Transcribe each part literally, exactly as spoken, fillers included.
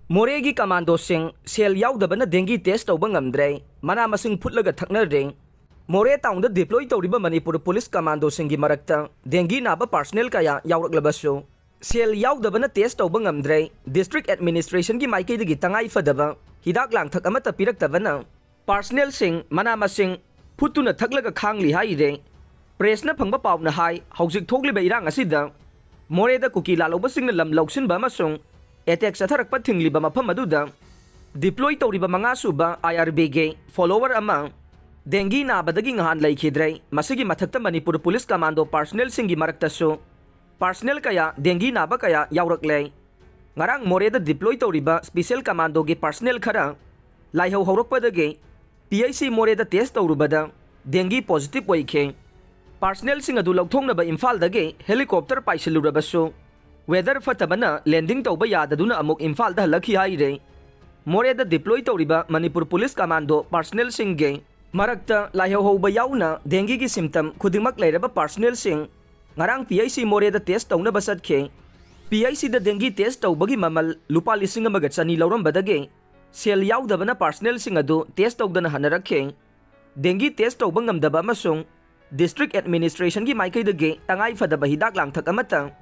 ꯃꯣꯔꯦꯒꯤ ꯀꯃꯥꯟꯗꯣꯁꯤꯡ ꯁꯦꯜ ꯌꯥꯎꯗꯕꯅ ꯗꯦꯡꯒꯤ ꯇꯦꯁ ꯇꯧꯕ ꯉꯝꯗ꯭ꯔꯦ, ꯃꯅꯥ ꯃꯁꯤꯡ ꯐꯨꯠꯂꯒ ꯊꯛꯅꯔꯦ꯫ ꯃꯣꯔꯦ ꯇꯥꯎꯟꯗ ꯗꯤꯄ꯭ꯂꯣꯏ ꯇꯧꯔꯤꯕ ꯃꯅꯤꯄꯨꯔ ꯄꯨꯂꯤꯁ ꯀꯃꯥꯟꯗꯣꯁꯤꯡꯒꯤ ꯃꯔꯛꯇ ꯗꯦꯡꯒꯤ ꯅꯥꯕ ꯄꯥꯔꯁꯅꯦꯜ ꯀꯌꯥ ꯌꯥꯎꯔꯛꯂꯕꯁꯨ, ꯁꯦꯜ ꯌꯥꯎꯗꯕꯅ ꯇꯦꯁ ꯇꯧꯕ ꯉꯝꯗ꯭ꯔꯦ꯫ ꯗꯤꯁꯇ꯭ꯔꯤꯛ ꯑꯦꯗꯃꯤꯅꯤꯁꯇ꯭ꯔꯦꯁꯟꯒꯤ ꯃꯥꯏꯀꯩꯗꯒꯤ ꯇꯉꯥꯏ ꯐꯗꯕ ꯍꯤꯗꯥꯛ ꯂꯥꯡꯊꯛ ꯑꯃꯠꯇ ꯄꯤꯔꯛꯇꯕꯅ ꯄꯥꯔꯁꯅꯦꯜꯁꯤꯡ ꯃꯅꯥ ꯃꯁꯤꯡ ꯐꯨꯠꯇꯨꯅ ꯊꯛꯂꯒ ꯈꯥꯡꯂꯤ ꯍꯥꯏꯔꯦ꯫ ꯄ꯭ꯔꯦꯁꯅ ꯐꯪꯕ ꯄꯥꯎꯅ ꯍꯥꯏ, ꯍꯧꯖꯤꯛ ꯊꯣꯛꯂꯤꯕ ꯏꯔꯥꯡ ꯑꯁꯤꯗ ꯃꯣꯔꯦꯗ ꯀꯨꯀꯤ ꯂꯥꯜꯍꯧꯕꯁꯤꯡꯅ ꯂꯝ ꯂꯧꯁꯤꯟꯕ ꯑꯃꯁꯨꯡ ꯑꯦꯇꯦꯛ ꯆꯠꯊꯔꯛꯄ ꯊꯤꯡꯂꯤꯕ ꯃꯐꯝ ꯑꯗꯨꯗ ꯗꯤꯄ꯭ꯂꯣꯏ ꯇꯧꯔꯤꯕ ꯃꯉꯥ ꯁꯨꯕ ꯑꯥꯏ ꯑꯥꯔ ꯕꯤꯒꯤ ꯐꯣꯂꯣꯋꯔ ꯑꯃ ꯗꯦꯡꯒꯤ ꯅꯥꯕꯗꯒꯤ ꯉꯍꯥꯟ ꯂꯩꯈꯤꯗ꯭ꯔꯦ꯫ ꯃꯁꯤꯒꯤ ꯃꯊꯛꯇ ꯃꯅꯤꯄꯨꯔ ꯄꯨꯂꯤꯁ ꯀꯃꯥꯟꯗꯣ ꯄꯥꯔꯁꯅꯦꯜꯁꯤꯡꯒꯤ ꯃꯔꯛꯇꯁꯨ ꯄꯥꯔꯁꯅꯦꯜ ꯀꯌꯥ ꯗꯦꯡꯒꯤ ꯅꯥꯕ ꯀꯌꯥ ꯌꯥꯎꯔꯛꯂꯦ꯫ ꯉꯔꯥꯡ ꯃꯣꯔꯦꯗ ꯗꯤꯄ꯭ꯂꯣꯏ ꯇꯧꯔꯤꯕ ꯁ꯭ꯄꯤꯁꯦꯜ ꯀꯃꯥꯟꯗꯣꯒꯤ ꯄꯥꯔꯁꯅꯦꯜ ꯈꯔ ꯂꯥꯏꯍꯧ ꯍꯧꯔꯛꯄꯗꯒꯤ ꯄꯤ ꯑꯩꯆ ꯁꯤ ꯃꯣꯔꯦꯗ ꯇꯦꯁ ꯇꯧꯔꯨꯕꯗ ꯗꯦꯡꯒꯤ ꯄꯣꯖꯤꯇꯤꯚ ꯑꯣꯏꯈꯤ꯫ ꯄꯥꯔꯁꯅꯦꯜꯁꯤꯡ ꯑꯗꯨ ꯂꯧꯊꯣꯛꯅꯕ ꯏꯝꯐꯥꯜꯗꯒꯤ ꯍꯦꯂꯤꯀꯣꯞꯇꯔ ꯄꯥꯏꯁꯤꯜꯂꯨꯔꯕꯁꯨ, ꯋꯦꯗꯔ ꯐꯠꯇꯕꯅ ꯂꯦꯟꯗꯤꯡ ꯇꯧꯕ ꯌꯥꯗꯗꯨꯅ ꯑꯃꯨꯛ ꯏꯝꯐꯥꯜꯗ ꯍꯜꯂꯛꯈꯤ ꯍꯥꯏꯔꯦ꯫ ꯃꯣꯔꯦꯗ ꯗꯤꯄ꯭ꯂꯣꯏ ꯇꯧꯔꯤꯕ ꯃꯅꯤꯄꯨꯔ ꯄꯨꯂꯤꯁ ꯀꯃꯥꯟꯗꯣ ꯄꯥꯔꯁꯅꯦꯜꯁꯤꯡꯒꯤ ꯃꯔꯛꯇ ꯂꯥꯏꯍꯧ ꯍꯧꯕ ꯌꯥꯎꯅ ꯗꯦꯡꯒꯤꯒꯤ ꯁꯤꯝꯇꯝ ꯈꯨꯗꯤꯡꯃꯛ ꯂꯩꯔꯕ ꯄꯥꯔꯁꯅꯦꯜꯁꯤꯡ ꯉꯔꯥꯡ ꯄꯤ ꯑꯩꯆ ꯁꯤ ꯃꯣꯔꯦꯗ ꯇꯦꯁ ꯇꯧꯅꯕ ꯆꯠꯈꯤ꯫ ꯄꯤ ꯑꯩꯆ ꯁꯤꯗ ꯗꯦꯡꯒꯤ ꯇꯦꯁ ꯇꯧꯕꯒꯤ ꯃꯃꯜ ꯂꯨꯄꯥ ꯂꯤꯁꯤꯡ ꯑꯃꯒ ꯆꯅꯤ ꯂꯧꯔꯝꯕꯗꯒꯤ ꯁꯦꯜ ꯌꯥꯎꯗꯕꯅ ꯄꯥꯔꯁꯅꯦꯜꯁꯤꯡ ꯑꯗꯨ ꯇꯦꯁ ꯇꯧꯗꯅ ꯍꯟꯅꯔꯛꯈꯤ꯫ ꯗꯦꯡꯒꯤ ꯇꯦꯁ ꯇꯧꯕ ꯉꯝꯗꯕ ꯑꯃꯁꯨꯡ ꯗꯤꯁꯇ꯭ꯔꯤꯛ ꯑꯦꯗꯃꯤꯅꯤꯁꯇ꯭ꯔꯦꯁꯟꯒꯤ ꯃꯥꯏꯀꯩꯗꯒꯤ ꯇꯉꯥꯏ ꯐꯗꯕ ꯍꯤꯗꯥꯛ ꯂꯥꯡꯊꯛ ꯑꯃꯠꯇ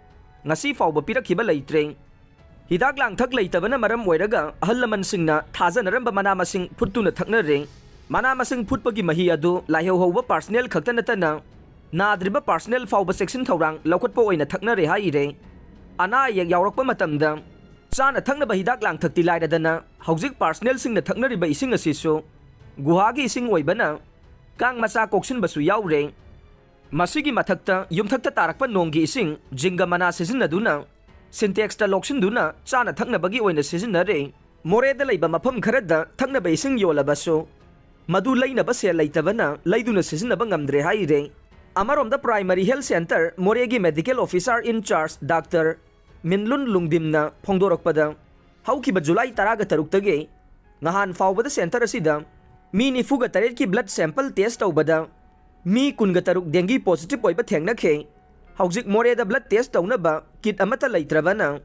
ꯉꯁꯤ ꯐꯥꯎꯕ ꯄꯤꯔꯛꯈꯤꯕ ꯂꯩꯇ꯭ꯔꯦ꯫ ꯍꯤꯗꯥꯛ ꯂꯥꯡꯊꯛ ꯂꯩꯇꯕꯅ ꯃꯔꯝ ꯑꯣꯏꯔꯒ ꯑꯍꯜ ꯂꯃꯟꯁꯤꯡꯅ ꯊꯥꯖꯅꯔꯝꯕ ꯃꯅꯥ ꯃꯁꯤꯡ ꯐꯨꯠꯇꯨꯅ ꯊꯛꯅꯔꯦ꯫ ꯃꯅꯥ ꯃꯁꯤꯡ ꯐꯨꯠꯄꯒꯤ ꯃꯍꯤ ꯑꯗꯨ ꯂꯥꯏꯍꯧ ꯍꯧꯕ ꯄꯥꯔꯁꯅꯦꯜ ꯈꯛꯇ ꯅꯠꯇꯅ ꯅꯥꯗ꯭ꯔꯤꯕ ꯄꯥꯔꯁꯅꯦꯜ ꯐꯥꯎꯕ ꯆꯦꯛꯁꯤꯟ ꯊꯧꯔꯥꯡ ꯂꯧꯈꯠꯄ ꯑꯣꯏꯅ ꯊꯛꯅꯔꯦ ꯍꯥꯏꯔꯦ꯫ ꯑꯅꯥ ꯑꯌꯦꯛ ꯌꯥꯎꯔꯛꯄ ꯃꯇꯝꯗ ꯆꯥꯅ ꯊꯛꯅꯕ ꯍꯤꯗꯥꯛ ꯂꯥꯡꯊꯛꯇꯤ ꯂꯥꯏꯔꯗꯅ, ꯍꯧꯖꯤꯛ ꯄꯥꯔꯁꯅꯦꯜꯁꯤꯡꯅ ꯊꯛꯅꯔꯤꯕ ꯏꯁꯤꯡ ꯑꯁꯤꯁꯨ ꯒꯨꯍꯥꯒꯤ ꯏꯁꯤꯡ ꯑꯣꯏꯕꯅ ꯀꯥꯡ ꯃꯆꯥ ꯀꯣꯛꯁꯤꯟꯕꯁꯨ ꯌꯥꯎꯔꯦ꯫ ꯃꯁꯤꯒꯤ ꯃꯊꯛꯇ ꯌꯨꯝꯊꯛꯇ ꯇꯥꯔꯛꯄ ꯅꯣꯡꯒꯤ ꯏꯁꯤꯡ ꯖꯤꯡꯒ ꯃꯅꯥ ꯁꯤꯖꯤꯟꯅꯗꯨꯅ ꯁꯤꯟꯇꯦꯛꯁꯇ ꯂꯣꯛꯁꯤꯟꯗꯨꯅ ꯆꯥꯅ ꯊꯛꯅꯕꯒꯤ ꯑꯣꯏꯅ ꯁꯤꯖꯤꯟꯅꯔꯦ꯫ ꯃꯣꯔꯦꯗ ꯂꯩꯕ ꯃꯐꯝ ꯈꯔꯗ ꯊꯛꯅꯕ ꯏꯁꯤꯡ ꯌꯣꯜꯂꯕꯁꯨ, ꯃꯗꯨ ꯂꯩꯅꯕ ꯁꯦꯜ ꯂꯩꯇꯕꯅ ꯂꯩꯗꯨꯅ ꯁꯤꯖꯤꯟꯅꯕ ꯉꯝꯗ꯭ꯔꯦ ꯍꯥꯏꯔꯦ꯫ ꯑꯃꯔꯣꯝꯗ, ꯄ꯭ꯔꯥꯏꯃꯔꯤ ꯍꯦꯜꯊ ꯁꯦꯟꯇꯔ ꯃꯣꯔꯦꯒꯤ ꯃꯦꯗꯤꯀꯦꯜ ꯑꯣꯐꯤꯁꯥꯔ ꯏꯟ ꯆꯥꯔꯖ ꯗꯥꯛꯇꯔ ꯃꯤꯟꯂꯨꯟ ꯂꯨꯡꯗꯤꯝꯅ ꯐꯣꯡꯗꯣꯔꯛꯄꯗ, ꯍꯧꯈꯤꯕ ꯖꯨꯂꯥꯏ ꯇꯔꯥꯒ ꯇꯔꯨꯛꯇꯒꯤ ꯉꯍꯥꯟ ꯐꯥꯎꯕꯗ ꯁꯦꯟꯇꯔ ꯑꯁꯤꯗ ꯃꯤ ꯅꯤꯐꯨꯒ ꯇꯔꯦꯠꯀꯤ ꯕ꯭ꯂꯗ ꯁꯦꯝꯄꯜ ꯇꯦꯁ ꯇꯧꯕꯗ ꯃꯤ ꯀꯨꯟꯒ ꯇꯔꯨꯛ ꯗꯦꯡꯒꯤ ꯄꯣꯖꯤꯇꯤꯚ ꯑꯣꯏꯕ ꯊꯦꯡꯅꯈꯤ꯫ ꯍꯧꯖꯤꯛ ꯃꯣꯔꯦꯗ ꯕ꯭ꯂꯗ ꯇꯦꯁ ꯇꯧꯅꯕ ꯀꯤꯠ ꯑꯃꯠꯇ ꯂꯩꯇ꯭ꯔꯕꯅ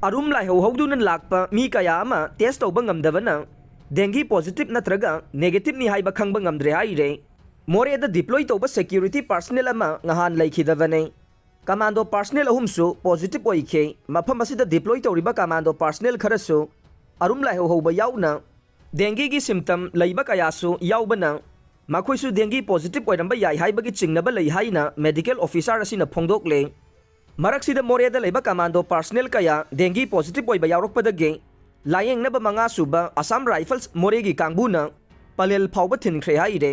ꯑꯔꯨꯝ ꯂꯥꯏꯍꯧ ꯍꯧꯗꯨꯅ ꯂꯥꯛꯄ ꯃꯤ ꯀꯌꯥ ꯑꯃ ꯇꯦꯁ ꯇꯧꯕ ꯉꯝꯗꯕꯅ ꯗꯦꯡꯒꯤ ꯄꯣꯖꯤꯇꯤꯚ ꯅꯠꯇ꯭ꯔꯒ ꯅꯦꯒꯦꯇꯤꯚꯅꯤ ꯍꯥꯏꯕ ꯈꯪꯕ ꯉꯝꯗ꯭ꯔꯦ ꯍꯥꯏꯔꯦ꯫ ꯃꯣꯔꯦꯗ ꯗꯤꯄ꯭ꯂꯣꯏ ꯇꯧꯕ ꯁꯦꯀ꯭ꯌꯨꯔꯤꯇꯤ ꯄꯥꯔꯁꯅꯦꯜ ꯑꯃ ꯉꯍꯥꯟ ꯂꯩꯈꯤꯗꯕꯅꯤ꯫ ꯀꯃꯥꯟꯗꯣ ꯄꯥꯔꯁꯅꯦꯜ ꯑꯍꯨꯝꯁꯨ ꯄꯣꯖꯤꯇꯤꯚ ꯑꯣꯏꯈꯤ꯫ ꯃꯐꯝ ꯑꯁꯤꯗ ꯗꯤꯄ꯭ꯂꯣꯏ ꯇꯧꯔꯤꯕ ꯀꯃꯥꯟꯗꯣ ꯄꯥꯔꯁꯅꯦꯜ ꯈꯔꯁꯨ ꯑꯔꯨꯝ ꯂꯥꯏꯍꯧ ꯍꯧꯕ ꯌꯥꯎꯅ ꯗꯦꯡꯒꯤꯒꯤ ꯁꯤꯝꯇꯝ ꯂꯩꯕ ꯀꯌꯥꯁꯨ ꯌꯥꯎꯕꯅ ꯃꯈꯣꯏꯁꯨ ꯗꯦꯡꯒꯤ ꯄꯣꯖꯤꯇꯤꯚ ꯑꯣꯏꯔꯝꯕ ꯌꯥꯏ ꯍꯥꯏꯕꯒꯤ ꯆꯤꯡꯅꯕ ꯂꯩ ꯍꯥꯏꯅ ꯃꯦꯗꯤꯀꯦꯜ ꯑꯣꯐꯤꯁꯥꯔ ꯑꯁꯤꯅ ꯐꯣꯡꯗꯣꯛꯂꯦ꯫ ꯃꯔꯛꯁꯤꯗ ꯃꯣꯔꯦꯗ ꯂꯩꯕ ꯀꯃꯥꯟꯗꯣ ꯄꯥꯔꯁꯅꯦꯜ ꯀꯌꯥ ꯗꯦꯡꯒꯤ ꯄꯣꯖꯤꯇꯤꯚ ꯑꯣꯏꯕ ꯌꯥꯎꯔꯛꯄꯗꯒꯤ ꯂꯥꯌꯦꯡꯅꯕ ꯃꯉꯥ ꯁꯨꯕ ꯑꯁꯥꯝ ꯔꯥꯏꯐꯜꯁ ꯃꯣꯔꯦꯒꯤ ꯀꯥꯡꯕꯨꯅ ꯄꯂꯦꯜ ꯐꯥꯎꯕ ꯊꯤꯟꯈ꯭ꯔꯦ ꯍꯥꯏꯔꯦ꯫